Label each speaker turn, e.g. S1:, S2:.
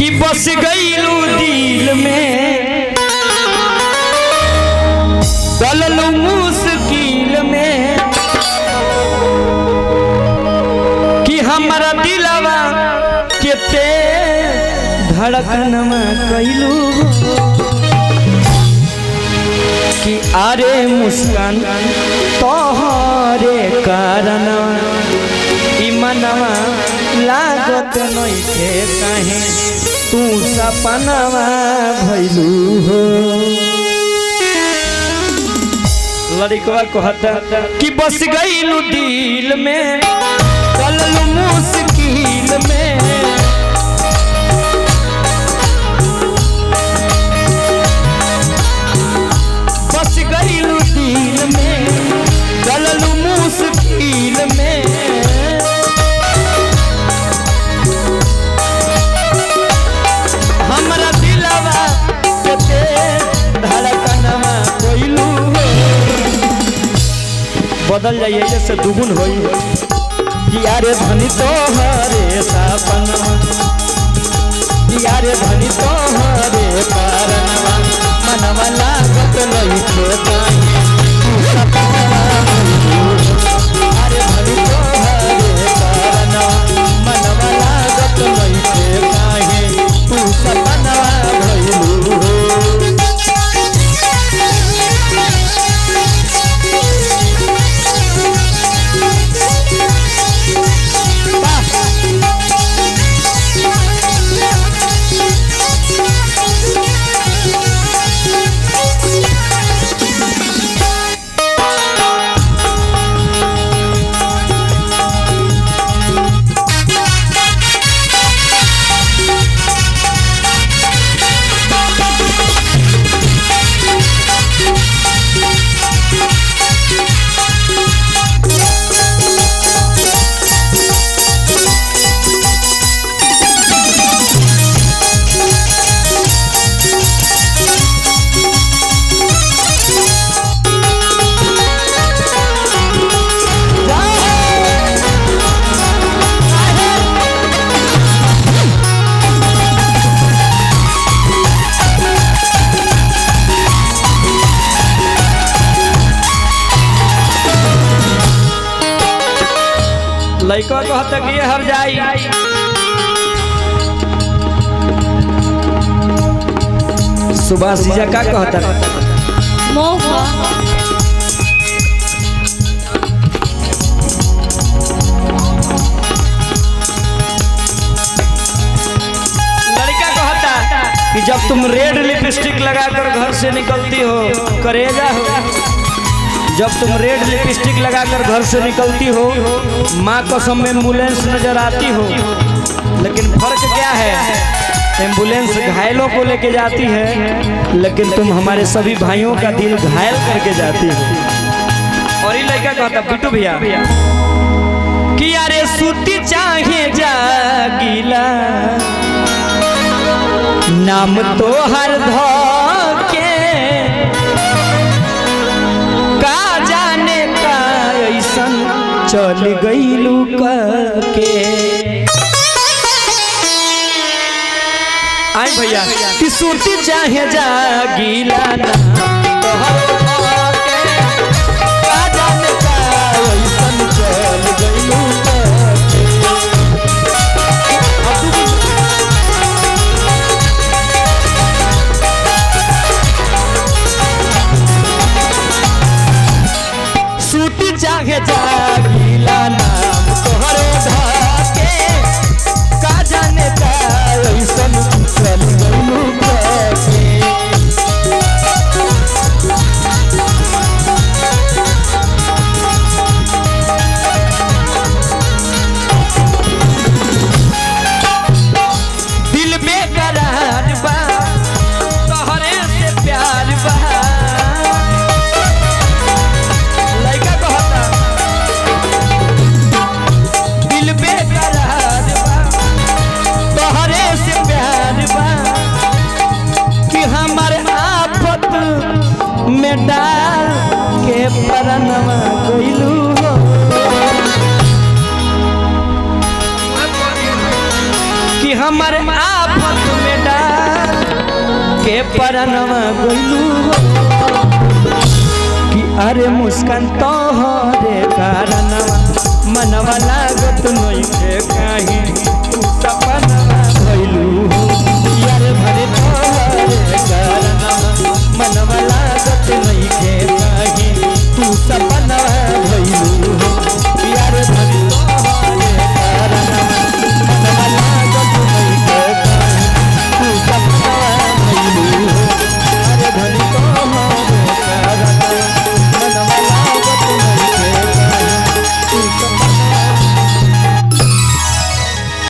S1: कि बस गईलू दिल में, गललू मुश्किल में, कि हमारा दिलवा केते धड़कनवा कइलू, कि अरे मुस्कान तोहरे कारण ई मनवा लागत नइखे काहे तू सपनवा भइलू हो। लड़कवा कहता कि बस गईलू दिल में, गललू मुश्किल में, बस गईलू दिल में, गललू मुश्किल में, हमरा दिलवा के धड़कनवा कोइलू हो। बदल जाइए जैसे दुगुन होई कि अरे धनी तोहरे सपनवा, कि अरे धनी तोहरे कारणवा मनवा लागत नइखे काहे तू सपनवा भइलू। अरे धनी तोहरे कारणवा मनवा लागत नइखे काहे तू सपनवा भइलू। लड़का कहता कि ये हर जाई, सुभाष जीजा का कहता
S2: मोह
S1: लड़का कहता कि जब तुम रेड लिपस्टिक लगाकर घर से निकलती हो करेजा हो, जब तुम रेड लिपस्टिक लगाकर घर से निकलती हो माँ कसम एम्बुलेंस नजर आती हो, लेकिन फर्क क्या है, एम्बुलेंस घायलों को लेके जाती है लेकिन तुम हमारे सभी भाइयों का दिल घायल करके जाती हो। और ये लड़का कहता बिट्टू भैया कि अरे सूती चाहे जागीला नाम तो हर धोके का जाने का ऐसन चल गईलू के। आई भैया कि सूती चाहे जागीला नाम तो हर धोके का जाने का ऐसन चल गईलू के। सूती चाहे जागीला नाम तोहरे धाके का जाने का ऐसन चल गइलू के। हमारे आफत में डाल के परनवा गइलू हो। कि अरे मुस्कान तोहरे कारणवा मनवा लागत